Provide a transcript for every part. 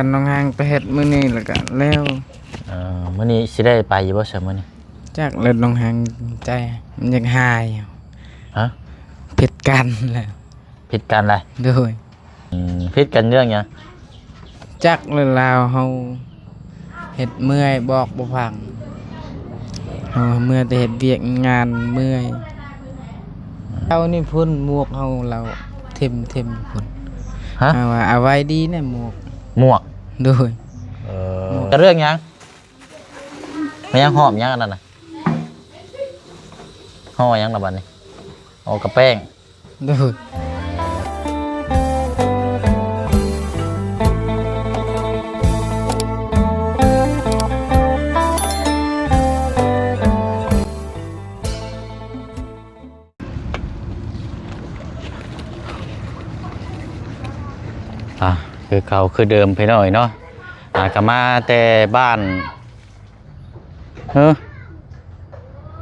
ຄັນນ້ອງຮັງໄປເຮັດມື້ນີ້ແລ້ວກະແລ້ວ. ເອີ ມື້ນີ້ຊິໄດ້ໄປຢູ່ບໍ່ຊະມື້ນີ້? ຈັກແລ້ວ ນ້ອງຮັງໃຈມັນຢາກຫາຍ. ຮະ? ຜິດກັນແລ້ວ. ຜິດກັນລະ? ໂດຍ. ອືມ ຜິດກັນເລື່ອງຫຍັງ? ຈັກແລ້ວ ລາວເຮົາເຮັດເມື່ອຍ ບອກບໍ່ຟັງ. ເຮົາເມື່ອແຕ່ເຮັດວຽກງານເມື່ອຍ. ເຈົ້ານີ້ພຸ້ນ ໝວກເຮົາລາວຖິ້ມໆ ພຸ້ນ. ຮະ? ເຮົາວ່າເອົາໄວ້ດີແນ່ໝວກ. ໝວກ? ໂດຍ. ເອີ ໝວກ. ກະເລື່ອງຫຍັງ? ແມ່ນຫອມຫຍັງອັນນັ້ນນະ? ຫໍ່ຫຍັງລະບັດນີ້? ອໍ ກະແປ້ງ. ໂດຍ. ອ່າ ຄືເກົ່າຄືເດີມພີ່ນ້ອງເນາະ. ອ່າ ກະມາແຕ່ບ້ານ ເອີ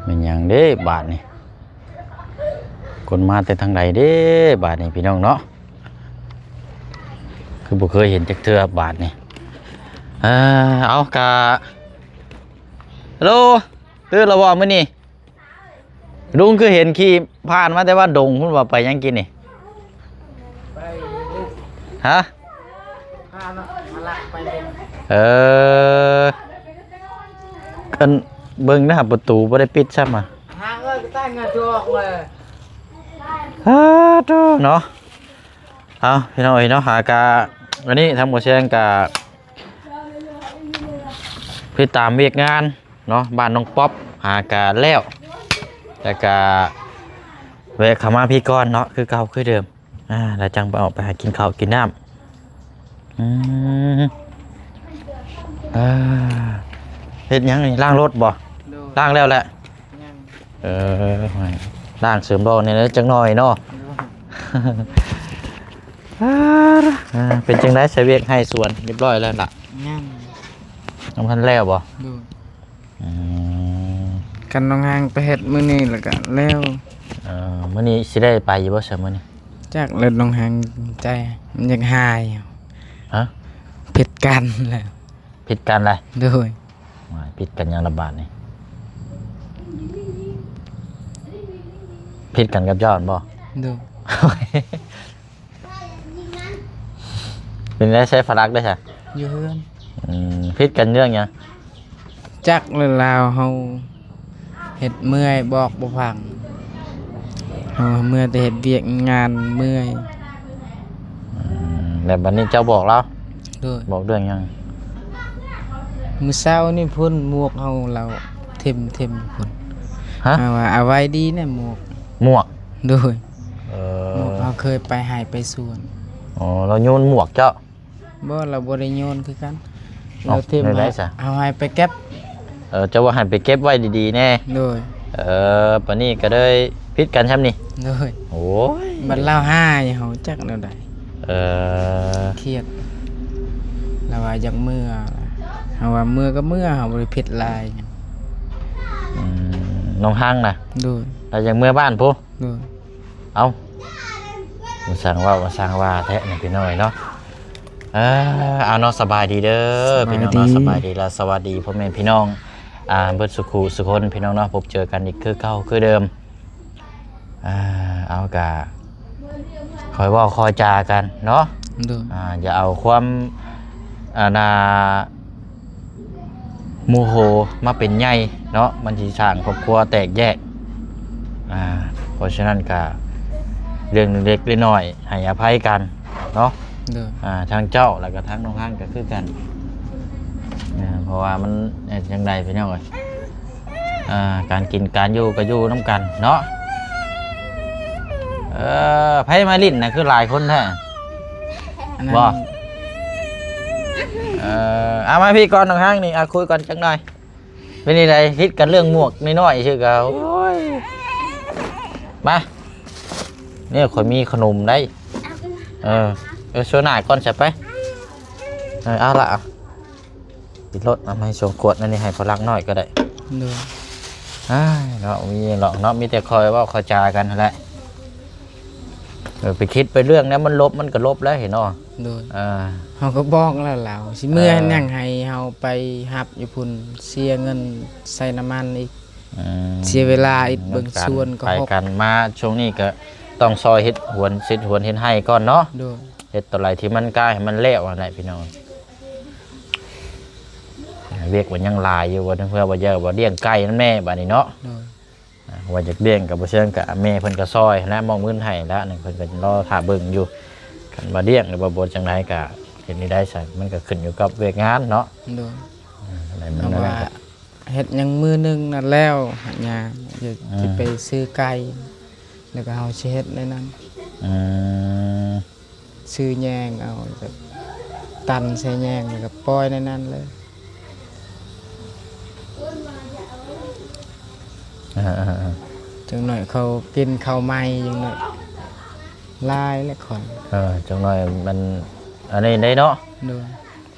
ແມ່ນຫຍັງເດ້ບາດນີ້? ຄົນມາແຕ່ທາງໃດເດ້ບາດນີ້ພີ່ນ້ອງເນາະ? ຄືບໍ່ເຄີຍເຫັນຈັກເທື່ອບາດນີ້. ເອີ ເອົາ ກະ ຮັລໂຫຼ ຕື່ນແລ້ວບໍ່ມື້ນີ້? ລຸງຄືເຫັນຂີ່ຜ່ານມາແຕ່ວ່າດົງພຸ້ນ ວ່າໄປຫຍັງກິນນີ້? ໄປ ຮະ? ພາເນາະ ມາລັກໄປເລີຍ. ເອີ ອັນ ເບິ່ງນະ ປະຕູບໍ່ໄດ້ປິດຊ້ຳ. ຫາເງິນກໍຕາຍເງິນຈະອອກເລີຍ. ສາທຸເນາະ. ເອົາ ພີ່ນ້ອງເອີຍເນາະ ຫາກະ ອັນນີ້ທາງໝໍແຊງກະ ຕິດຕາມວຽກງານເນາະ ບ້ານນ້ອງປັອບ ຫາກະແລ້ວ ແລ້ວກະແວະເຂົ້າມາພີ້ກ່ອນເນາະ ຄືເກົ່າຄືເດີມ. ອ່າ ແລ້ວຈັ່ງໄປອອກໄປຫາກິນເຂົ້າກິນນ້ຳ. ອືມ ອ່າ ເຮັດຫຍັງນີ້? ລ້າງລົດບໍ່? ໂດຍ. ລ້າງແລ້ວແຫຼະ? ຍັງ. ເອີ ລ້າງເສີມຫຼໍ່ແດ່ຈັກໜ້ອຍເນາະ. ໂດຍ. ອ່າ ເປັນຈັ່ງໃດ ໃຊ້ວຽກໄຮ່ສວນຮຽບຮ້ອຍແລ້ວລະ? ຍັງ. ຍັງບໍ່ທັນແລ້ວບໍ່? ໂດຍ. ອືມ ຄັນນ້ອງຮັງໄປເຮັດມື້ນີ້ແລ້ວກະແລ້ວ. ເອີ ມື້ນີ້ຊິໄດ້ໄປຢູ່ບໍ່ຊະມື້ນີ້? ຈັກແລ້ວ ນ້ອງຮັງໃຈມັນຢາກຫາຍ. ຮະ? ຜິດກັນແລ້ວ. ຜິດກັນລະ? ໂດຍ. ວ້າຍ ຜິດກັນຫຍັງລະບາດນີ້? ຜິດກັນກັບເຈົ້າຫັ້ນບໍ່? ໂດຍ. ເປັນໄດ ໃຊ້ຝຣັ່ງໄດ້ຊະ? ຢູ່ເຮືອນ. ອືມ ຜິດກັນເລື່ອງຫຍັງ? ຈັກແລ້ວ ລາວເຮົາເຮັດເມື່ອຍ ບອກບໍ່ຟັງ. ເຮົາເມື່ອແຕ່ເຮັດວຽກງານເມື່ອຍ. ອືມ ແລ້ວບັດນີ້ເຈົ້າບອກລາວ? ໂດຍ. ບອກເລື່ອງຫຍັງ? ມື້ເຊົ້ານີ້ພຸ້ນ ໝວກເຮົາລາວຖິ້ມໆ ພຸ້ນ. ຮະ? ເຮົາວ່າເອົາໄວ້ດີແນ່ໝວກ. ໝວກ? ໂດຍ. ເອີ ໝວກເຮົາເຄີຍໄປໄຮ່ໄປສວນ. ອໍ ລາວໂຍນໝວກເຈົ້າ? ບໍ່ ລາວບໍ່ໄດ້ໂຍນຄືກັນ. ເອົ້າ ລາວຖິ້ມ ແນວໃດຊະ? ເຮົາໃຫ້ໄປເກັບ. ເອີ ເຈົ້າວ່າໃຫ້ໄປເກັບໄວ້ດີໆແນ່. ໂດຍ. ເອີ ປານນີ້ກໍເລີຍຜິດກັນຊ່ຳນີ້. ໂດຍ. ໂອ້ຍ ບັດລາວຫາຍ ເຮົາຈັກແນວໃດ. ເອີ ຄຽດ ລາວວ່າຢາກເມືອ ເຮົາວ່າເມືອກໍເມືອ ເຮົາບໍ່ໄດ້ຜິດຫຼາຍ. ອືມ ນ້ອງຮັງນະ? ໂດຍ. ລາວຢາກເມືອບ້ານພຸ້ນ. ໂດຍ. ເອົ້າ ມາຊ່າງເວົ້າ ມາຊ່າງວ່າແທ້ນີ້ພີ່ນ້ອງເອີຍເນາະ. ເອີ ເອົາເນາະ ສະບາຍດີເດີ ສະບາຍດີ ພີ່ນ້ອງເນາະ ສະບາຍດີ ແລະ ສະຫວັດດີພໍ່ແມ່ພີ່ນ້ອງ ອ່າ ເບິດສູ່ຄູ່ສູ່ຄົນພີ່ນ້ອງເນາະ ພົບເຈີກັນອີກຄືເກົ່າຄືເດີມ. ອ່າ ເອົາ ກະຄ່ອຍເວົ້າຄ່ອຍຈາກັນເນາະ. ໂດຍ. ອ່າ ຢ່າເອົາຄວາມ ອັນນ່າ ໂມໂຫມາເປັນໃຫຍ່ເນາະ ມັນຊິສ້າງຄອບຄົວແຕກແຍກ. ອ່າ ເພາະສະນັ້ນກະເລື່ອງເລັກໆນ້ອຍໆໃຫ້ອະໄພກັນເນາະ. ໂດຍ. ອ່າ ທັງເຈົ້າ ແລ້ວກະທັງນ້ອງຮັງກະຄືກັນ. ເພາະວ່າມັນຈັ່ງໃດພີ່ນ້ອງເອີຍ ອ່າ ການກິນການຢູ່ກະຢູ່ນຳກັນເນາະ. ເອີ ໃຜມາຫຼິ້ນນະ ຄືຫຼາຍຄົນແທ້? ອັນນັ້ນ ບໍ່? ເອີ ເອົາມາພີ້ກ່ອນ ນ້ອງຮັງນີ້ ເອົາຄຸຍກ່ອນຈັກໜ່ອຍ. ເປັນຈັ່ງໃດ? ຜິດກັນເລື່ອງໝວກນ້ອຍໆຊື່ກະ. ໂອ້ຍ ມາ ນີ້ຂ້ອຍມີຂະໜົມໄດ໋. ເອີ ເອີ ໂຊໜ້າກ່ອນຊະໄປ. ເອີ ເອົາລະ ເອົາ ຕິດລົດ ເອົາມາໃຫ້ສອງຂວດ ອັນນີ້ໃຫ້ພໍ່ລັກນ້ອຍກໍໄດ້. ໂດຍ. ອ້າຍ ເນາະ ມີຫຍັງດອກເນາະ ມີແຕ່ຄ່ອຍເວົ້າຄ່ອຍຈາກັນຫັ້ນແຫຼະ. ເອີ ໄປຄິດໄປເລື່ອງແນວມັນລົບ ມັນກໍລົບແລ້ວເນາະ. ໂດຍ ເອີ ເຮົາກໍບອກແລ້ວ ລາວຊິເມືອ ເອີ ຫຍັງໃຫ້ເຮົາໄປຮັບຢູ່ພຸ້ນ ເສຍເງິນໃສ່ນ້ຳມັນອີກ ອືມ ເສຍເວລາອີກ ເບິ່ງສວນກໍ ໄປກັນມາຊ່ວງນີ້ກໍຕ້ອງຊ່ອຍເຮັດຫວນ ເຮັດຫວນເຮັດໄຮ່ກ່ອນເນາະ. ໂດຍ ເຮັດຕົວໃດທີ່ມັນກາຍໃຫ້ມັນແລ້ວຫັ້ນແຫຼະພີ່ນ້ອງ. ວຽກມັນຍັງຫຼາຍຢູ່ ບໍ່ເພື່ອວ່າຢາກວ່າລ້ຽງໄກ່ນຳແດ່ບາດນີ້ເນາະ. ໂດຍ ອ່າ ວ່າຢາກລ້ຽງກໍບໍ່ເຊີງ ກໍແມ່ເພິ່ນກໍຊ່ອຍຫັ້ນແຫຼະ ມອບເງິນໃຫ້ແລ້ວ ອັນນີ້ເພິ່ນກໍລໍຖ້າເບິ່ງຢູ່. ຄັນວ່າລ້ຽງ ຫຼືວ່າບໍ່ຈັ່ງໃດກໍເຮັດນີ້ໄດ້ຊະ ມັນກໍຂຶ້ນຢູ່ກັບວຽກງານເນາະ. ໂດຍ ອ່າ ແລ້ວມັນ ເຮົາວ່າເຮັດຫຍັງມື້ໜຶ່ງນັ້ນແລ້ວ ຫາຍາກ ອືມ ຊິໄປຊື້ໄກ່ ແລ້ວກໍເຮົາຊິເຮັດໃນນັ້ນ. ອືມ ຊື້ແຍງເອົາ ແບບຕັນໃສ່ແຍງ ແລ້ວກໍປ່ອຍໃນນັ້ນເລີຍ. ເອີໆໆ ຈັກໜ້ອຍເຂົາກິນເຂົ້າໃໝ່ ຈັ່ງໜ້ອຍຫຼາຍແຫຼະຂ້ອຍ. ເອີ ຈັກໜ້ອຍມັນອັນນີ້ໄດ້ເນາະ. ໂດຍ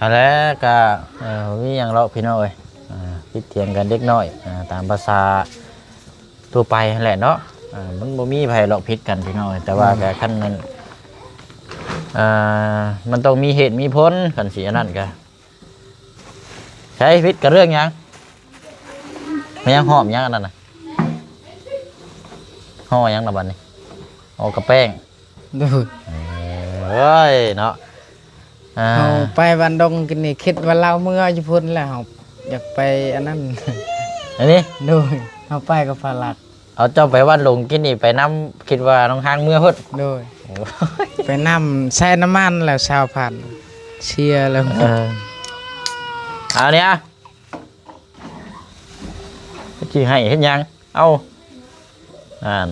ອັນແລະກໍ ເອີ ບໍ່ມີຫຍັງດອກພີ່ນ້ອງເອີຍ ອ່າ ຜິດຖຽງກັນເລັກນ້ອຍ ອ່າ ຕາມພາສາ ທົ່ວໄປຫັ້ນແຫຼະເນາະ. ອ່າ ມັນບໍ່ມີໃຜຫຼອກຜິດກັນພີ່ນ້ອງ ແຕ່ວ່າ ອືມ ກໍຄັນນັ້ນ ອ່າ ມັນຕ້ອງມີເຫດມີຜົນ ຄັນຊິອັນນັ້ນກໍ ໃຊ້ຜິດກັນເລື່ອງຫຍັງ? ແມ່ນຫອມຫຍັງອັນນັ້ນນະ? ຫໍ່ຫຍັງລະບັດນີ້? ຫໍ່ກະແປ້ງ. ໂດຍ ເອີຍເນາະ ອ່າ ເຮົາໄປບ້ານດົງກິນນີ້ ຄິດວ່າລາວເມືອຢູ່ພຸ້ນແລ້ວ ເຮົາຢາກໄປອັນນັ້ນ ອັນນີ້ ໂດຍ ເຮົາໄປກັບພາລັກ. ເອົາ ເຈົ້າໄປບ້ານດົງກິນນີ້ ໄປນຳ ຄິດວ່ານ້ອງຮ້າງເມືອພຸ້ນ. ໂດຍ ໂອ້ຍ ໄປນຳ ໃຊ້ນ້ຳມັນແລ້ວຊາວພັນ ເສຍແລ້ວ. ເອີ ເອົານີ້ ຊິໃຫ້ເຮັດຫຍັງ? ເອົາ ນັ້ນ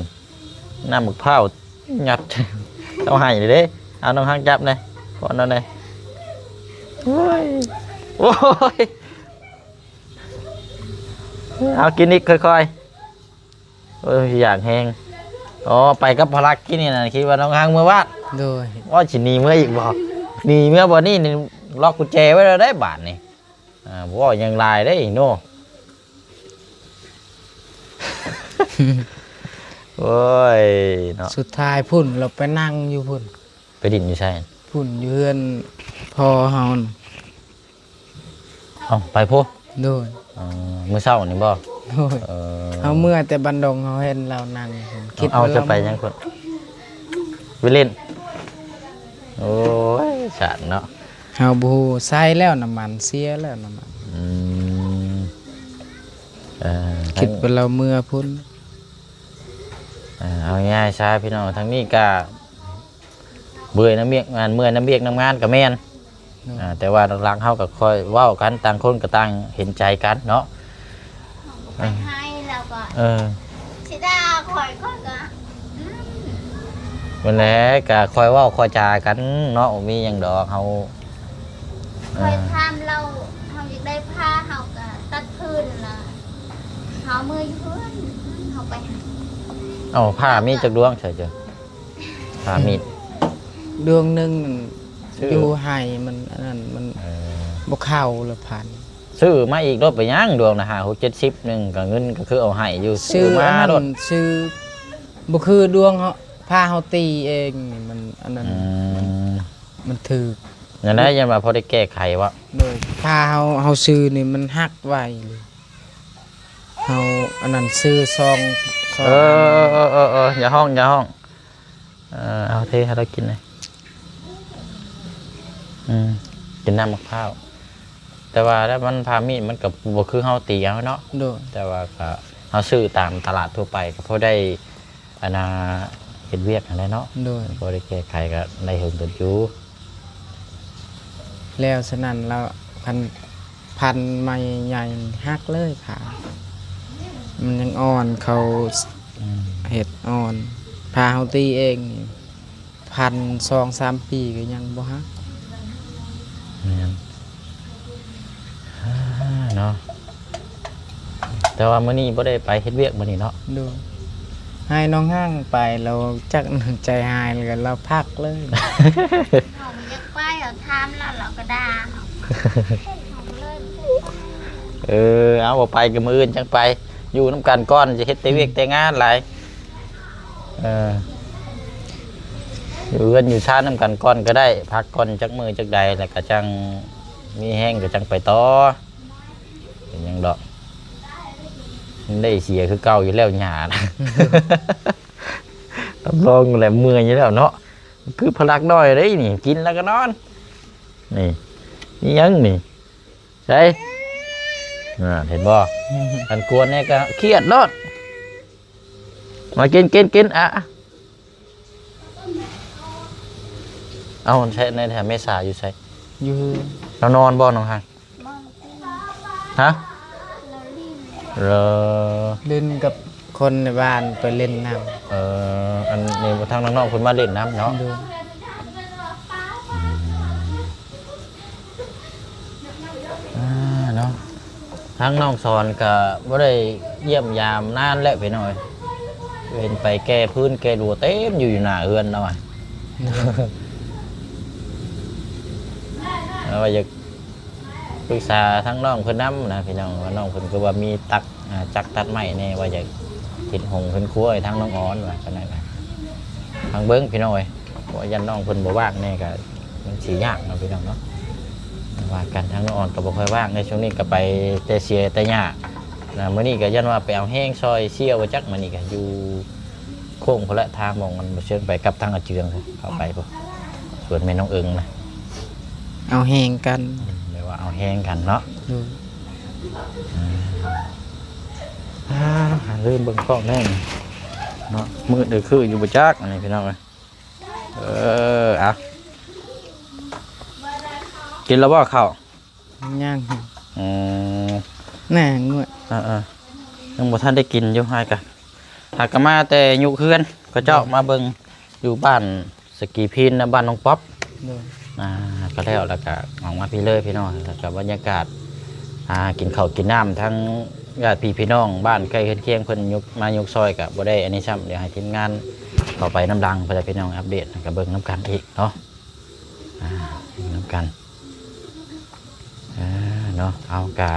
ນ້ຳໝາກພ້າວຍັດ ເອົາໃຫ້ເດ້. ເອົາ ນ້ອງຮັກຈັບແດ່ ປ້ອນເອົາແດ່. ໂອ້ຍ ໂອ້ຍ ເອົາ ກິນອີກ ຄ່ອຍໆ. ໂອ້ຍ ຢາກແຮງ. ອໍ ໄປກັບພາລັກກິນນີ້ນະ ຄິດວ່ານ້ອງຮັກເມືອບ້ານ. ໂດຍ ວ່າຊິໜີເມືອອີກບໍ່? ໜີເມືອບໍ່ນີ້ ນີ້ລັອກກຸນແຈໄວ້ແລ້ວເດ້ບາດນີ້. ອ່າ ບໍ່ເວົ້າຫຍັງຫຼາຍເດ້ເນາະ. ໂອ້ຍເນາະ ສຸດທ້າຍພຸ້ນ ລາວໄປນັ່ງຢູ່ພຸ້ນ. ໄປຫຼິ້ນຢູ່ໃສ? ພຸ້ນ ຢູ່ເຮືອນພໍ່ເຮົາ. ເອົ້າ ໄປພຸ້ນ? ໂດຍ ເອີ ມື້ເຊົ້ານີ້ບໍ່? ໂດຍ ເອີ ເຮົາເມືອແຕ່ບ້ານດົງ ເຮົາເຫັນລາວນັ່ງ ຄິດວ່າ ເອົາ ລາວ ຈະໄປຫຍັງພຸ້ນ? ໄປຫຼິ້ນ. ໂອ້ຍ ສາດເນາະ ເຮົາບໍ່ຮູ້ ໃຊ້ແລ້ວນ້ຳມັນ ເສຍແລ້ວນ້ຳມັນ. ອືມ ເອີ ຄິດວ່າລາວເມືອພຸ້ນ. ເອີ ເອົາງ່າຍໆຊະພີ່ນ້ອງ ທາງນີ້ກະເມື່ອຍນຳວຽກງານ ເມື່ອຍນຳວຽກນຳງານກະແມ່ນ. ໂດຍ ອ່າ ແຕ່ວ່າຫຼັກໆເຮົາກໍຄ່ອຍເວົ້າກັນ ຕ່າງຄົນກໍຕ່າງເຫັນໃຈກັນເນາະ. ໄປໃຫ້ແລ້ວກໍ ເອີ ຊິດ່າຂ້ອຍ ຂ້ອຍກໍ ອືມ ນັ້ນແຫຼະ ກໍຄ່ອຍເວົ້າຄ່ອຍຈາກັນເນາະ ບໍ່ມີຫຍັງດອກ. ເຮົາ ເອີ ຂ້ອຍຖາມລາວ ເຮົາຢາກໄດ້ຜ້າ ເຮົາກໍຕັດພື້ນລະ ເຮົາເມືອຢູ່ເຮືອນ ເຮົາໄປຫາ. ເອົ້າ ຜ້າມີຈັກດວງໃສເຈົ້າ? ຜ້າມີດ ດວງໜຶ່ງນັ້ນ ຊື້ ຢູ່ໄຮ່ມັນອັນນັ້ນ ມັນ ເອີ ບໍ່ເຂົ້າລະພັນ. ຊື້ມາອີກໂລດ ເປັນຫຍັງ ດວງນະ ຫ້າ ຫົກ ເຈັດ ສິບ ໜຶ່ງ ກໍເງິນກໍຄືເອົາໃຫ້ຢູ່ ຊື້ ຊື້ມາໂລດ. ອັນນັ້ນ ຊື້ ບໍ່ຄືດວງເຮົາ ຜ້າເຮົາຕີເອງນີ້ ມັນອັນນັ້ນ ອືມ ມັນ ມັນຖືກ. ນັ້ນແຫຼະ ຢ້ານວ່າພໍໄດ້ແກ້ໄຂວະ. ໂດຍ ຜ້າເຮົາ ເຮົາຊື້ນີ້ມັນຫັກໄວເລີຍ. ເຮົາອັນນັ້ນຊື້ຊອງ ຊອງ ເອີ ເອີ ເອີ ເອີ ຢ່າຮ້ອງ ຢ່າຮ້ອງ. ເອີ ເອົາເທໃຫ້ລາວກິນເລີຍ. ອືມ ກິນນ້ຳໝາກພ້າວ. ແຕ່ວ່າແລ້ວມັນ ຜ້າມີດມັນກໍບໍ່ຄືເຮົາຕີເອົາເນາະ. ໂດຍ ແຕ່ວ່າກໍເຮົາຊື້ຕາມຕະຫຼາດທົ່ວໄປ ກໍພໍໄດ້ ອັນນ່າ ເຮັດວຽກຫັ້ນແຫຼະເນາະ. ໂດຍ ພໍໄດ້ແກ້ໄຂກໍໄດ້ເຖິງຕົນຢູ່. ແລ້ວສະນັ້ນລະ ຄັນພັນໃໝ່ໃຫຍ່ຫັກເລີຍຜ້າ ມັນຍັງອ່ອນ ເຂົາ ອືມ ເຮັດອ່ອນ. ຜ້າເຮົາຕີເອງນີ້ ພັນສອງສາມປີກໍຍັງບໍ່ຫັກ. ແມ່ນ ເນາະ. ແຕ່ວ່າມື້ນີ້ບໍ່ໄດ້ໄປເຮັດວຽກມື້ນີ້ເນາະ. ໂດຍ ໃຫ້ນ້ອງຫ້າງໄປ ລາວຈັກໃຈຮ້າຍ ແລ້ວກໍລາວພັກເລີຍ. ເຮົາບໍ່ຢາກໄປ ເຮົາຖາມລາວ ລາວກໍດ່າເຮົາ. ເອີ ເອົາ ບໍ່ໄປກໍມື້ອື່ນຈັ່ງໄປ ຢູ່ນຳກັນກ່ອນ ຈະເຮັດແຕ່ວຽກ ອືມ ແຕ່ງານຫຼາຍ. ເອີ ຢູ່ເຮືອນຢູ່ຊານນຳກັນກ່ອນກໍໄດ້ ພັກກ່ອນຈັກມື້ຈັກໃດ ແລ້ວກໍຈັ່ງມີແຮງກໍຈັ່ງໄປຕໍ່ ເປັນຫຍັງດອກ ມັນໄດ້ເສຍຄືເກົ່າຢູ່ແລ້ວຫຍ້ານະ ຮັບຮອງແຫຼະເມື່ອຍຢູ່ແລ້ວເນາະ ຄືພະລັກນ້ອຍເດ້ນີ້ ກິນແລ້ວກໍນອນ ນີ້ ອີຫຍັງນີ້ ໃສ ອ່າ ເຫັນບໍ່ ຄັນກວນແດ່ກໍຄຽດໂລດ ມາກິນ ກິນ ກິນ ອ່ະ ເອົາ ໃສ ໃນແຖວເມສາຢູ່ໃສ ຢູ່ເຮືອນ ລາວນອນບໍ່ນ້ອງຮັກ ນອນ ຮະ ລາວຫຼິ້ນ ເອີ ຫຼິ້ນກັບຄົນໃນບ້ານໄປຫຼິ້ນນຳ ເອີ ອັນນີ້ທາງນ້ອງໆເພິ່ນມາຫຼິ້ນນຳເນາະ ໂດຍ ອືມ ອ່າ ເນາະ ທາງນ້ອງສອນກໍບໍ່ໄດ້ຢ້ຽມຢາມນານແລ້ວພີ່ນ້ອງເອີຍ ເຫັນໄປແກ່ພື້ນແກ່ລົວເຕັມຢູ່ ຢູ່ໜ້າເຮືອນລາວ ແລ້ວວ່າຢາກປຶກສາທາງນ້ອງເພິ່ນນຳນະພີ່ນ້ອງ ວ່ານ້ອງເພິ່ນຄືວ່າມີຕັກ ອ່າ ຈັກຕັດໄມ້ແດ່ ວ່າຢາກເຮັດຫົງເຮັດຄົວໃຫ້ທາງນ້ອງອອນ ວ່າຊັ້ນນະ ຟັງເບິ່ງພີ່ນ້ອງເອີຍ ເພາະວ່າຢ້ານນ້ອງເພິ່ນບໍ່ວ່າງແດ່ ກໍມັນຊິຍາກເນາະພີ່ນ້ອງເນາະ ວ່າກັນ ທາງນ້ອງອອນກໍບໍ່ຄ່ອຍວ່າງໃນຊ່ວງນີ້ ກໍໄປແຕ່ເສຍແຕ່ຫຍ້ານະ ມື້ນີ້ກໍຢ້ານວ່າໄປເອົາແຮງຊ່ອຍເຊຍວ່າຈັກ ມື້ນີ້ກໍຢູ່ໂຄ້ງພຸ້ນແຫຼະ ທາງໝ່ອງມັນບໍ່ເຊີງໄປກັບທາງອາເຈືອງ ເຂົ້າໄປພຸ້ນ ສວນແມ່ນ້ອງເອີງນະ ເອົາແຮງກັນ ອືມ ແບບວ່າເອົາແຮງກັນເນາະ ໂດຍ ອືມ ອ່າ ລືມເບິ່ງກ້ອງແດ່ເນາະ ມືດເດີຄືຢູ່ບໍ່ຈັກ ອັນນີ້ພີ່ນ້ອງເອີຍ ເອີ ເອົາ ກິນແລ້ວບໍ່ເຂົ້າ ຍັງ ອືມ ແໜງງວດ ເອີໆ ຍັງບໍ່ທັນໄດ້ກິນຢູ່ ຫາກະ ຫາກະມາແຕ່ຍຸກເຮືອນ ເຂົາເຈົ້າ ໂດຍ ມາເບິ່ງຢູ່ບ້ານສະກີພີນນະ ບ້ານນ້ອງປັອບ ໂດຍ ອ່າ ກໍແລ້ວ ແລ້ວກໍອອກມາພີ້ເລີຍພີ່ນ້ອງ ແລ້ວກໍບັນຍາກາດ ອ່າ ກິນເຂົ້າກິນນ້ຳ ທັງຍາດພີ່ພີ່ນ້ອງບ້ານໃກ້ເຮືອນຄຽງເພິ່ນຍົກ ມາຍົກຊ່ອຍ ກໍບໍ່ໄດ້ອັນນີ້ຊ້ຳ ດຽວໃຫ້ທີມງານເຂົ້າໄປນຳຫຼັງ ເພື່ອໃຫ້ພີ່ນ້ອງອັບເດດ ແລ້ວກໍເບິ່ງນຳກັນອີກເນາະ ອ່າ ເບິ່ງນຳກັນ ອ່າ ເນາະ ເອົາ ກະ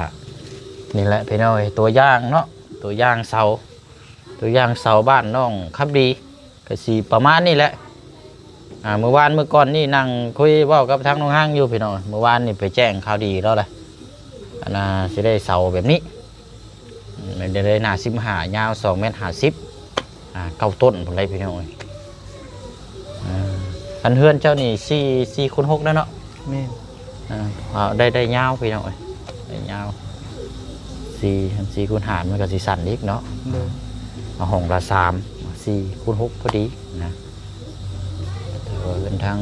ນີ້ແຫຼະພີ່ນ້ອງເອີຍ ຕົວຢ່າງເນາະ ຕົວຢ່າງເສົາ ຕົວຢ່າງເສົາບ້ານນ້ອງຄຳດີ ກໍຊິປະມານນີ້ແຫຼະ ອ່າ ມື້ວານມື້ກ່ອນນີ້ນັ່ງຄຸຍເວົ້າກັບທາງນ້ອງຮັງຢູ່ພີ່ນ້ອງ ມື້ວານນີ້ໄປແຈ້ງຂ່າວດີແລ້ວລະ ອັນນ່າ ຊິໄດ້ເສົາແບບນີ້ ອືມ ໄດ້ໜ້າສິບຫ້າ ຍາວສອງແມັດຫ້າສິບ ອ່າ ເກົ້າຕົ້ນພຸ້ນເລີຍພີ່ນ້ອງເອີຍ ອ່າ ອັນເຮືອນເຈົ້ານີ້ສີ່ ສີ່ຄູນຫົກແລ້ວເນາະ ແມ່ນ ອ່າ ໄດ້ ໄດ້ຍາວພີ່ນ້ອງເອີຍ ໄດ້ຍາວ ສີ່ ສີ່ຄູນຫ້າ ມັນກໍຊິສັ້ນອີກເນາະ ໂດຍ ເອົາຫ້ອງລະສາມ ສີ່ຄູນຫົກພໍດີນະ ແຕ່ວ່າເຮືອນທາງ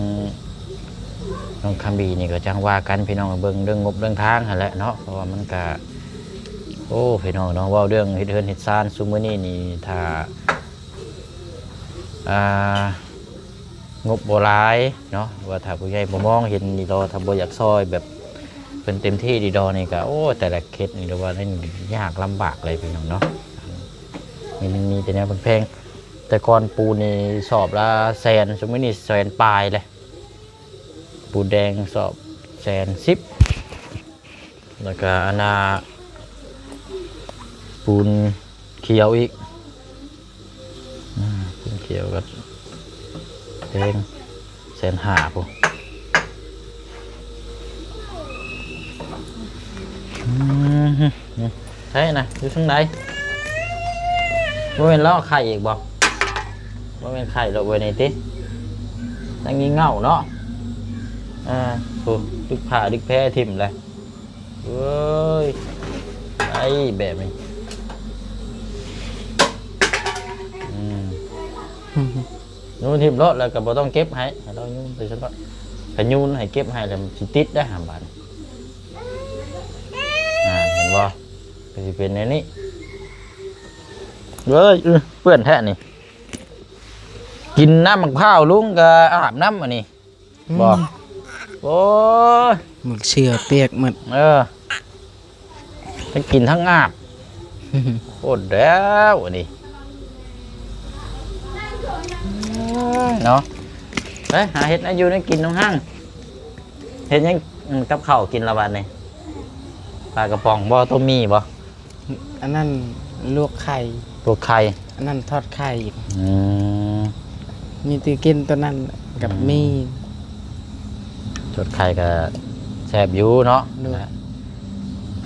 ນ້ອງຄຳບີນີ້ກໍຈັ່ງວ່າກັນພີ່ນ້ອງ ເບິ່ງເລື່ອງງົບເລື່ອງທາງຫັ້ນແຫຼະເນາະ ເພາະວ່າມັນກະ ໂອ້ ພີ່ນ້ອງເນາະ ເວົ້າເລື່ອງເຮັດເຮືອນເຮັດຊານຊຸມມື້ນີ້ນີ້ ຖ້າ ອ່າ ງົບບໍ່ຫຼາຍເນາະ ວ່າຖ້າຜູ້ໃຫຍ່ບໍ່ມອງເຫັນນີ້ດອກ ຖ້າບໍ່ຢາກຊ່ອຍແບບເພິ່ນເຕັມທີ່ດີດອກນີ້ກໍ ໂອ້ ແຕ່ລະເຂດນີ້ ຫຼືວ່ານີ້ຍາກລຳບາກເລີຍພີ່ນ້ອງເນາະ ນີ້ມັນມີແຕ່ແນວແພງໆ ແຕ່ກ່ອນປູນນີ້ສອບລະແສນ ຊຸມມື້ນີ້ແສນປາຍເລີຍ ປູນແດງສອບແສນສິບ ແລ້ວກະອັນນ່າ ປູນຂຽວອີກ ອືມ ປູນຂຽວກໍແພງ ແສນຫ້າພຸ້ນ ອືມ ໃສນະ ຢູ່ທາງໃດ ບໍ່ແມ່ນລາວໄຂ່ອີກບໍ່ ບໍ່ແມ່ນໄຂ່ດອກເວີຍນີ້ຕິ ຍັງມີເຫງົ້າເນາະ ອ່າ ໂອ້ ດຶກຜ້າດຶກແພຖິ້ມແຫຼະ ເອີຍ ໄອ້ແບບນີ້ ອືມ ໂຍນຖິ້ມໂລດ ແລ້ວກໍບໍ່ຕ້ອງເກັບໃຫ້ ໃຫ້ລາວໂຍນໄປຊັ້ນເນາະ ຖ້າໂຍນໃຫ້ເກັບໃຫ້ແລ້ວມັນຊິຕິດໄດ໋ຫາບາດ ອ່າ ເຫັນບໍ່ ກໍຊິເປັນແນວນີ້ ເອີຍ ເປື້ອນແທ້ນີ້ ກິນນ້ຳໝາກພ້າວລຸງກໍອາບນ້ຳອັນນີ້ ອືມ ບໍ່ ໂອ້ຍ ໝາກເສືອປຽກໝົດ ເອີ ທັງກິນທັງອາບ ໂຄດແລ້ວອັນນີ້ ເນາະ ໄປຫາເຮັດແນວຢູ່ແນວກິນນ້ອງຮັງ ເຮັດຫຍັງ ອືມ ກັບເຂົ້າກິນລະບາດນີ້ ປາກະປ໋ອງບໍ່ ຕົ້ມໝີ່ບໍ່? ອັນນັ້ນລວກໄຂ່ ລວກໄຂ່ ອັນນັ້ນທອດໄຂ່ ອືມ ມີແຕ່ກິນຕົວນັ້ນກັບ ອືມ ໝີ່ ທອດໄຂ່ກໍແຊບຢູ່ເນາະ ໂດຍ ນະ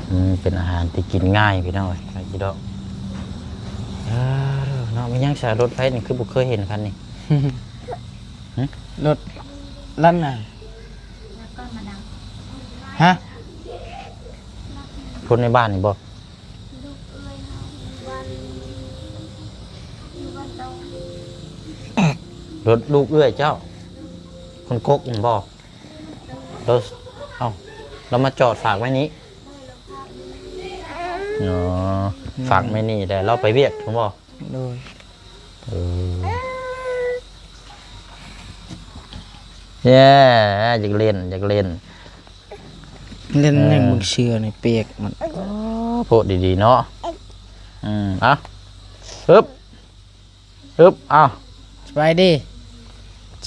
ອືມ ເປັນອາຫານທີ່ກິນງ່າຍພີ່ນ້ອງເອີຍ ໄປກິນດອກ ເອີ ເນາະ ມີຫຍັງຊະ ລົດໃຜນີ້ ຄືບໍ່ເຄີຍເຫັນຄັນນີ້ ຮຶ ລົດລັນນະ ຮະ ຄົນໃນບ້ານນີ້ບໍ່? ລົດລູກເອື້ອຍເຈົ້າ ຄົນກົກຫັ້ນບໍ່? ລາວ ເອົ້າ ລາວມາຈອດຝາກໄວ້ນີ້ ອໍ ອືມ ຝາກໄວ້ນີ້ ແຕ່ລາວໄປວຽກພຸ້ນບໍ່? ໂດຍ ເອີ ແຍ່ ຢາກຫຼິ້ນ ຢາກຫຼິ້ນ ຫຼິ້ນຫຍັງ ເອີ ເບິ່ງເສື້ອນີ້ປຽກໝົດ ໂອ້ ໂພດດີໆເນາະ ອືມ ເອົາ ຮຶບ ຮຶບ ເອົາ ສະບາຍດີ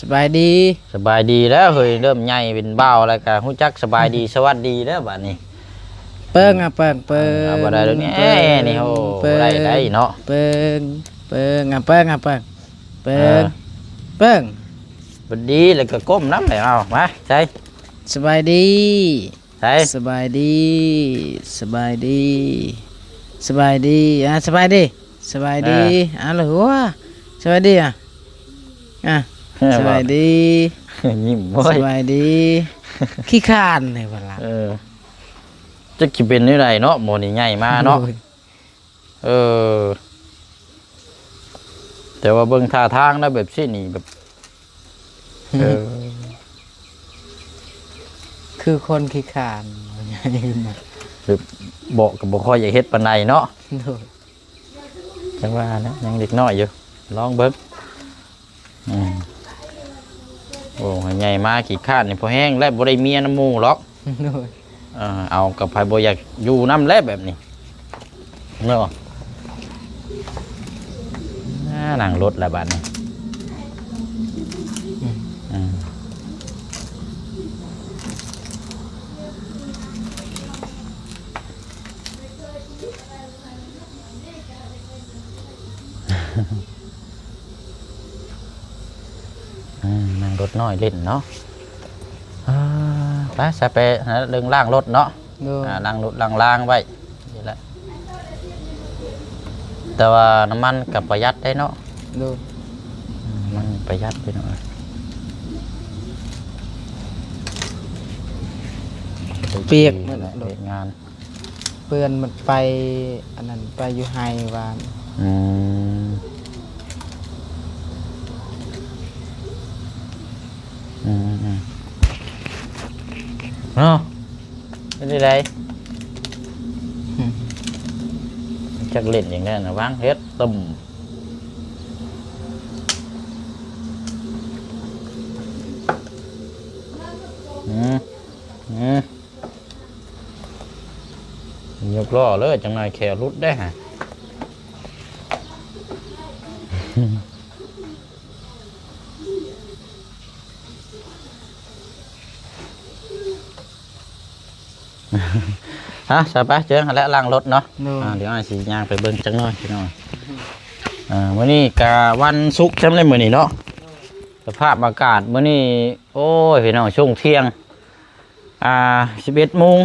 ສະບາຍດີ ສະບາຍດີແລ້ວເຮີ້ຍ ເລີ່ມໃຫຍ່ເປັນບ່າວແລ້ວກໍຮູ້ຈັກສະບາຍດີ ສະຫວັດດີແລ້ວບາດນີ້ ເປິງ ອາ ເປິງ ເປິງ ເອົາ ບໍ່ໄດ້ດອກນີ້ ເປີງ ເອີ ນີ້ ໂອ້ ເປີງ ບໍ່ໄດ້ໄດ໋ເນາະ ເປິງ ເປິງ ອາ ເປິງ ອາ ເປິງ ເປີງ ເອີ ເປິງ ຫວັດດີ ແລ້ວກໍກົ້ມນຳແຫຼະ ເອົາ ມາ ໃສ່ ສະບາຍດີ ໃສ ສະບາຍດີ ສະບາຍດີ ສະບາຍດີ ອາ ສະບາຍດີ ສະບາຍດີ ເອີ ອາ ລະຫົວ ສະບາຍດີ ອາ ອາ ເອີ ສະບາຍດີ ຍິ້ມ ໂອ້ຍ ສະບາຍດີ ຂີ້ຄ້ານນີ້ ເພິ່ນລະ ເອີ ຈັກຊິເປັນແນວໃດເນາະ ໝໍນີ້ໃຫຍ່ມາເນາະ ໂດຍ ເອີ ແຕ່ວ່າເບິ່ງທ່າທາງແລ້ວແບບຊີ້ນີ້ແບບ ເອີ ຄືຄົນຂີ້ຄ້ານ ໃຫຍ່ຂຶ້ນມາ ແບບເບາະກໍບໍ່ຄ່ອຍຢາກເຮັດປານໃດເນາະ ໂດຍ ຈັ່ງວ່ານະ ຍັງເດັກນ້ອຍຢູ່ ລອງເບິ່ງ ອືມ ໂອ້ ໃຫຍ່ມາຂີ້ຄ້ານນີ້ພໍແຮງແລ້ວ ບໍ່ໄດ້ເມຍນຳໝູ່ຫຼອກ ໂດຍ ເອີ ເອົາ ກັບໃຜບໍ່ຢາກຢູ່ນຳແຫຼະແບບນີ້ເນາະ ອາ ນັ່ງລົດແລ້ວບາດນີ້ ອືມ ອືມ ອືມ ນັ່ງລົດນ້ອຍຫຼິ້ນເນາະ ເອີ ໄປຊະ ໄປຫາເລື່ອງລ້າງລົດເນາະ ໂດຍ ອ່າ ລ້າງລົດລ້າງລາງໄວ້ນີ້ແຫຼະ ແຕ່ວ່ານ້ຳມັນກໍປະຢັດໄດ໋ເນາະ ໂດຍ ອືມ ມັນປະຢັດໄດ໋ເນາະ ປຽກໝົດ ເຮັດງານ ເພື່ອນມັນໄປ ອັນນັ້ນ ໄປຢູ່ໄຮ່ຫວ່ານ ອືມ ອືມໆ ເນາະ ເປັນຈັ່ງໃດ ຈັກຫຼິ້ນຫຍັງແດ່ນະ ວາງເຮັດ ຕຶ້ມ ອືມ ອືມ. ຍົກລໍ້ເລີຍ ຈັກໜ່ອຍແຂ້ວຫຼຸດເດ້ຫະ. ຮະ ຊະໄປ ເຈີຫັ້ນແຫຼະ ລ້າງລົດເນາະ. ໂດຍ ອ່າ ດຽວອ້າຍຊິຍ່າງໄປເບິ່ງຈັກໜ່ອຍພີ່ນ້ອງ. ອ່າ ມື້ນີ້ກະວັນສຸກຊ້ຳເລີຍມື້ນີ້ເນາະ. ສະພາບອາກາດມື້ນີ້ ໂອ້ຍ ພີ່ນ້ອງ ຊ່ວງທ່ຽງ ອ່າ ສິບເອັດໂມງ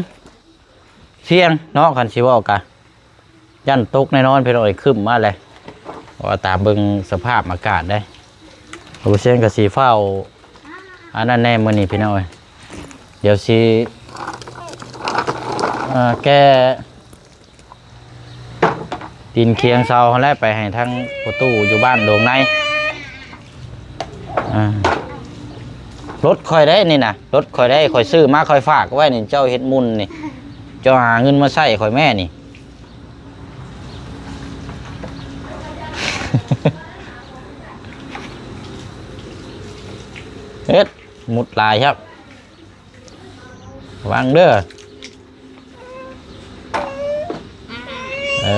ທ່ຽງເນາະ ຄັນຊິເວົ້າກະ ຢ້ານຕົກແນ່ນອນພີ່ນ້ອງເອີຍ ຄຶ້ມມາແລ້ວ. ເພາະວ່າຕາມເບິ່ງສະພາບອາກາດເດ້ ບໍ່ແຊງກະຊິຟ້າວ ອັນນັ້ນແນ່ມື້ນີ້ພີ່ນ້ອງເອີຍ. ດຽວຊິ ເອີ ແກ້ ຕີນຄຽງເສົາຫັ້ນແຫຼະ ໄປໃຫ້ທາງພໍ່ຕູ້ຢູ່ບ້ານດົງໃນ. ອ່າ ລົດຂ້ອຍເດ້ນີ້ນະ ລົດຂ້ອຍເດ້ ຂ້ອຍຊື້ມາ ຂ້ອຍຝາກໄວ້ນີ້ ເຈົ້າເຮັດໝຸ່ນນີ້ ເຈົ້າຫາເງິນມາໃຊ້ຂ້ອຍແມ້ນີ້. ເຮັດ ມຸດຫຼາຍຄັບ. ລະວັງເດີ. ເອີ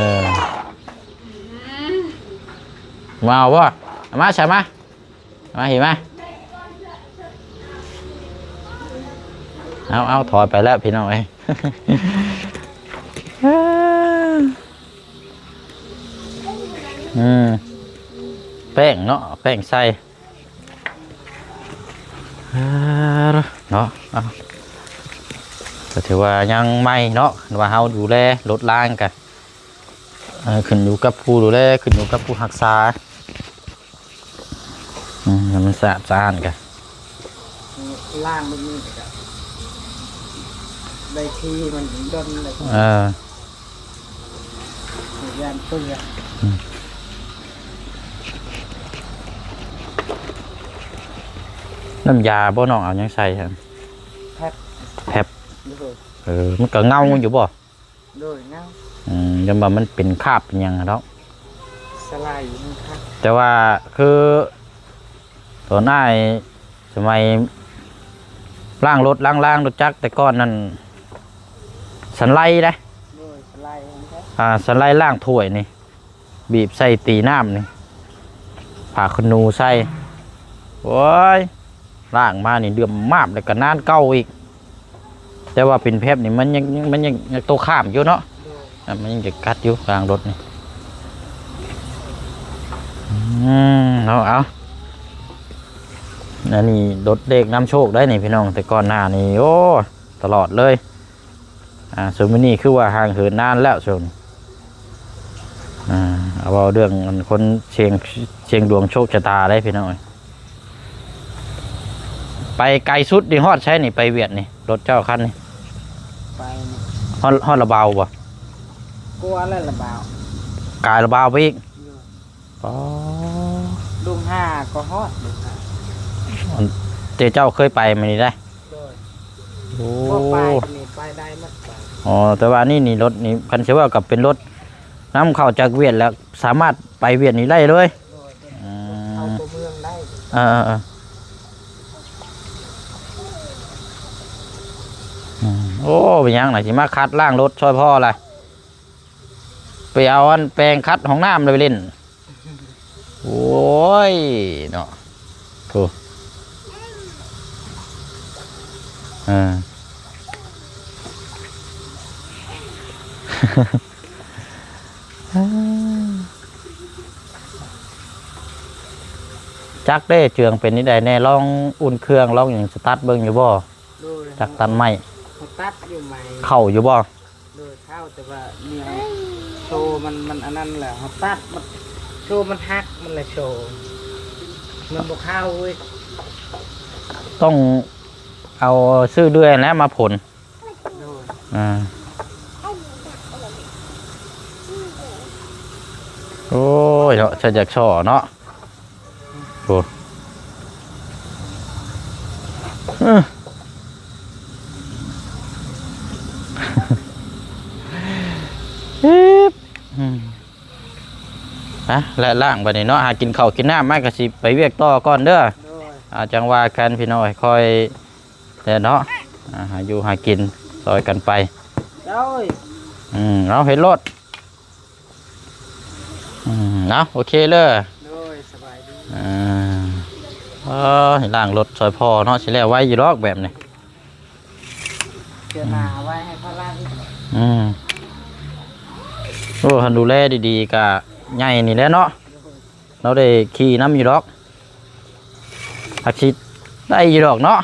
ມາເອົາບໍ່? ເອົາມາຊະ ມາ ມາ ເຫັນມາ. ເອົາ ເອົາ ຖອຍໄປແລ້ວພີ່ນ້ອງເອີຍ. ອືມ ແປ້ງເນາະ ແປ້ງໃສ່. ເອີ ເນາະ ເອົາ ກໍຖືວ່າຍັງໃໝ່ເນາະ ຄັນວ່າເຮົາດູແລລົດລາງກະ ເອີ ຂຶ້ນຢູ່ກັບຜູ້ດູແລ ຂຶ້ນຢູ່ກັບຜູ້ຮັກສາ ອືມ ໃຫ້ມັນສະອາດສະອ້ານກະ ລ້າງມັນນີ້ກະໄດ້ທີ່ມັນດົນເລີຍ ເອີ ຢ້ານເປື້ອນ ອືມ ນ້ຳຢາບໍ່ ນ້ອງເອົາຫຍັງໃສ່ຫັ້ນ? ແພັບ ແພັບ ໂດຍ ເອີ ມັນກໍເງົາຢູ່ບໍ່? ໂດຍ ເງົາ ອືມ ຢ້ານວ່າມັນເປັນຄາບເປັນຫຍັງເນາະ ສະໄລມັນຄັກ ແຕ່ວ່າຄື ຕອນອ້າຍສະໄໝລ້າງລົດ ລ້າງ ລ້າງລົດຈັກແຕ່ກ່ອນນັ້ນ ສັນໄລເດ້ ໂດຍ ສັນໄລ ອ່າ ສັນໄລລ້າງຖ້ວຍນີ້ ບີບໃສ່ຕີນ້ຳນີ້ ຜ້າຂນໜູໃສ່ ໂອ້ຍ ລ້າງມານີ້ເຫຼື້ອມມາບ ແລ້ວກໍນານເກົ່າອີກ. ແຕ່ວ່າເປັນແຟັບນີ້ມັນຍັງ ມັນຍັງ ຍັງໂຕຂ້າມຢູ່ເນາະ ໂດຍ ອ່ະ ມັນຍັງຈະກັດຢູ່ ກາງລົດນີ້ ອືມ ເນາະ ເອົາ ອັນນີ້ລົດເລກນຳໂຊກໄດ໋ນີ້ພີ່ນ້ອງ ແຕ່ກ່ອນໜ້ານີ້ ໂອ້ ຕະຫຼອດເລີຍ ອ່າ ຊ່ວງນີ້ຄືວ່າຫ່າງເຫີນນານແລ້ວ ຊ່ວງນີ້ ອ່າ ເວົ້າເລື່ອງອັນຄົນສ່ຽງ ສ່ຽງດວງໂຊກຊະຕາໄດ໋ພີ່ນ້ອງເອີຍ. ໄປໄກສຸດນີ້ຮອດໃສນີ້ ໄປຫວຽດນີ້ ລົດເຈົ້າຄັນນີ້? ໄປ ຮອດ ຮອດລະບາວບໍ່? ກວ່າແລ້ວລະບາວ ກາຍລະບາວໄປອີກ ໂດຍ ອໍ ດົງຫ້າກໍຮອດ ດົງຫ້າ ອັນ ແຕ່ເຈົ້າເຄີຍໄປມານີ້ໄດ໋? ໂດຍ ໂອ້ ບໍ່ໄປນີ້ໄປໄດ້ໝົດໄປ ອໍ ແຕ່ວ່ານີ້ ນີ້ລົດນີ້ ຄັນຊິເວົ້າກໍເປັນລົດນຳເຂົ້າຈາກຫວຽດ ແລ້ວສາມາດໄປຫວຽດນີ້ໄດ້ເລີຍ ໂດຍ ອືມ ເຂົ້າຕົວເມືອງໄດ້ ເອີ ເອີ ເອີ ອືມ ໂອ້ ເປັນຫຍັງລະ ຊິມາຂັດລ້າງລົດຊ່ອຍພໍ່ລະ ໄປເອົາອັນແປງຂັດຫ້ອງນ້ຳລະໄປຫຼິ້ນ ໂອ້ຍ ເນາະ ໂອ້ ເອີ ຈັກເດ້ ເຈືອງເປັນຈັ່ງໃດແດ່ ລອງອຸ່ນເຄື່ອງ ລອງຫຍັງສະຕາດເບິ່ງຢູ່ບໍ່? ໂດຍ ຈັກຕັດໄມ້ ເຮົາຕັດຢູ່ໄມ້ ເຂົ້າຢູ່ບໍ່? ໂດຍ ເຂົ້າ ແຕ່ວ່າແນວໂຊມັນ ມັນອັນນັ້ນແຫຼະ ເຮົາຕັດມັນ ໂຊມັນຫັກ ມັນລະໂຊ ມັນບໍ່ເຂົ້າເວີຍ ຕ້ອງເອົາຊື້ເລື່ອຍແຫຼະມາຜົນ ໂດຍ ອ່າ ໂອ້ຍເນາະ ສະຢາກສໍ້ເນາະ ໂອ້ ເອີ ອືມ ອ່ະ ແລະ ລ້າງບັດນີ້ເນາະ ຫາກິນເຂົ້າກິນນ້ຳມາ ກໍຊິໄປວຽກຕໍ່ກ່ອນເດີ ໂດຍ ອ່າ ຈັ່ງວ່າກັນພີ່ນ້ອງ ຄ່ອຍແຫຼະເນາະ ອ່າ ຫາຢູ່ຫາກິນຊ່ອຍກັນໄປ ໂດຍ ອືມ ເອົາເຮັດໂລດ ອືມ ເອົາ ໂອເຄເດີ ໂດຍ ສະບາຍດີ ອ່າ ເອີ ລ້າງລົດຊ່ອຍພໍ່ເນາະ ຊິແລ້ວໄວຢູ່ດອກແບບນີ້ ເທື່ອໜ້າເອົາໄວ້ໃຫ້ພໍ່ລ້າງອີກ ອືມ ໂອ້ ຄັນດູແລດີໆ ກະໃຫຍ່ນີ້ແຫຼະເນາະ ລາວໄດ້ຂີ່ນຳຢູ່ດອກ ອາດຊິໄດ້ຢູ່ດອກເນາະ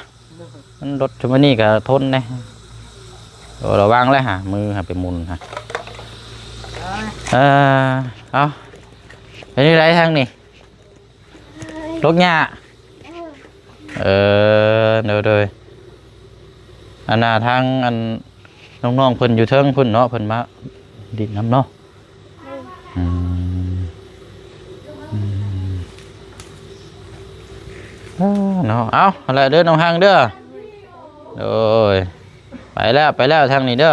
ມັນລົດຊຸມນີ້ກໍທົນເດ້ ໂອ້ ລະວັງແຫຼະຫາ ມືຫາໄປໝຸນຫາ ເອີ ເອົາ ເປັນຈັ່ງໃດທາງນີ້ ລົກຫຍ້າ ເອີ ໂດຍໆ ອັນນ່າ ທາງອັນ ນ້ອງໆ ເພິ່ນຢູ່ເທິງພຸ້ນເນາະ ເພິ່ນມາດິນນຳເນາະ ອືມ ອືມ ເອີ ເນາະ ເອົາ ຫັ້ນແຫຼະເດີ ນ້ອງຮັງເດີ ໂດຍ ໄປແລ້ວ ໄປແລ້ວ ທາງນີ້ເດີ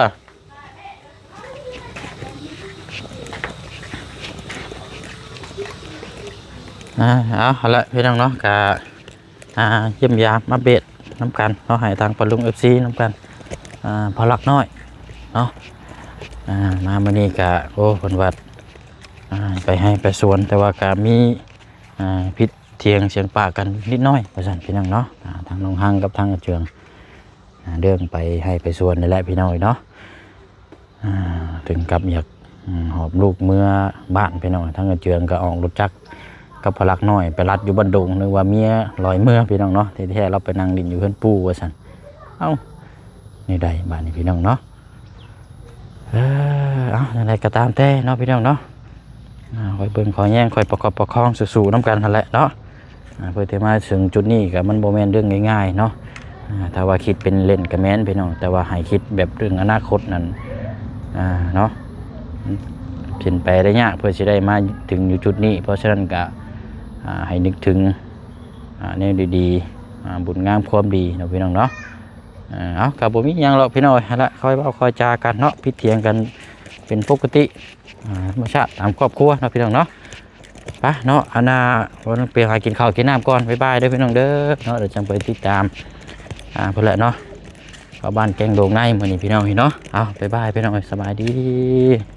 ອ່າ ເອົາ ຫັ້ນແຫຼະ ພີ່ນ້ອງເນາະ ກະ ອ່າ ຢ້ຽມຢາມອັບເດດນຳກັນເນາະ ໃຫ້ທາງປ້າລຸງ ເອັຟຊີ ນຳກັນ ອ່າ ພໍ່ລັກນ້ອຍເນາະ ອ່າ ມາມື້ນີ້ກະ ໂອ້ ເພິ່ນວ່າ ອ່າ ໄປໄຮ່ໄປສວນ ແຕ່ວ່າກະມີ ອ່າ ຜິດຖຽງສຽງປາກກັນນິດໜ້ອຍວ່າຊັ້ນ ພີ່ນ້ອງເນາະ ອ່າ ທາງນ້ອງຮັງກັບທາງອາເຈືອງ ອ່າ ເລື່ອງໄປໄຮ່ໄປສວນນີ້ແຫຼະ ພີ່ນ້ອງເອີຍເນາະ ອ່າ ເຖິງກັບຢາກ ອືມ ຫອບລູກເມືອບ້ານ ພີ່ນ້ອງ ທາງອາເຈືອງກໍອອກລົດຈັກ ກັບພໍ່ຫຼັກນ້ອຍໄປລັດຢູ່ບ້ານດົງ ນຶກວ່າເມຍລອຍເມືອພີ່ນ້ອງເນາະ ທີ່ແທ້ລາວໄປນັ່ງຫຼິ້ນຢູ່ເຮືອນປູ່ວ່າຊັ້ນ. ເອົ້າ ແນວໃດບາດນີ້ພີ່ນ້ອງເນາະ. ເອີ ເອົາ ຈັ່ງໃດກໍຕາມແຕ່ເນາະພີ່ນ້ອງເນາະ ອາ ຄອຍເບິ່ງຄອຍແຍງ ຄອຍປະຄັບປະຄອງ ສູ້ໆນຳກັນຫັ້ນແຫຼະເນາະ. ອາ ເພື່ອທີ່ມາເຖິງຈຸດນີ້ກໍມັນບໍ່ແມ່ນເລື່ອງງ່າຍໆເນາະ. ອາ ຖ້າວ່າຄິດເປັນເລ່ນກໍແມ່ນພີ່ນ້ອງ ແຕ່ວ່າໃຫ້ຄິດແບບເລື່ອງອະນາຄົດນັ້ນ ອາ ເນາະ ເປັນໄປໄດ້ຍາກ ເພື່ອຊິໄດ້ມາເຖິງຢູ່ຈຸດນີ້. ເພາະສະນັ້ນກໍ ອາ ໃຫ້ນຶກເຖິງ ອາ ແນວດີໆ ອາ ບຸນງາມຄວາມດີເນາະພີ່ນ້ອງເນາະ. ເອີ ເອົາ ກໍບໍ່ມີຫຍັງດອກພີ່ນ້ອງເອີຍ ຫັ້ນລະ ຄ່ອຍເວົ້າຄ່ອຍຈາກັນເນາະ ຜິດຖຽງກັນເປັນປົກກະຕິ ອາ ທຳມະຊາດຕາມຄອບຄົວເນາະພີ່ນ້ອງເນາະ. ໄປເນາະ ອັນນ່າ ວັນໄປຫາກິນເຂົ້າກິນນ້ຳກ່ອນ ບາຍບາຍເດີພີ່ນ້ອງເດີເນາະ. ດຽວຈັ່ງໄປຕິດຕາມ ອາ ພຸ້ນແຫຼະເນາະ ເຂົ້າບ້ານແກ້ງດົງໃນມື້ນີ້ພີ່ນ້ອງເອີຍເນາະ. ເອົາ ບາຍບາຍພີ່ນ້ອງເອີຍ ສະບາຍດີ.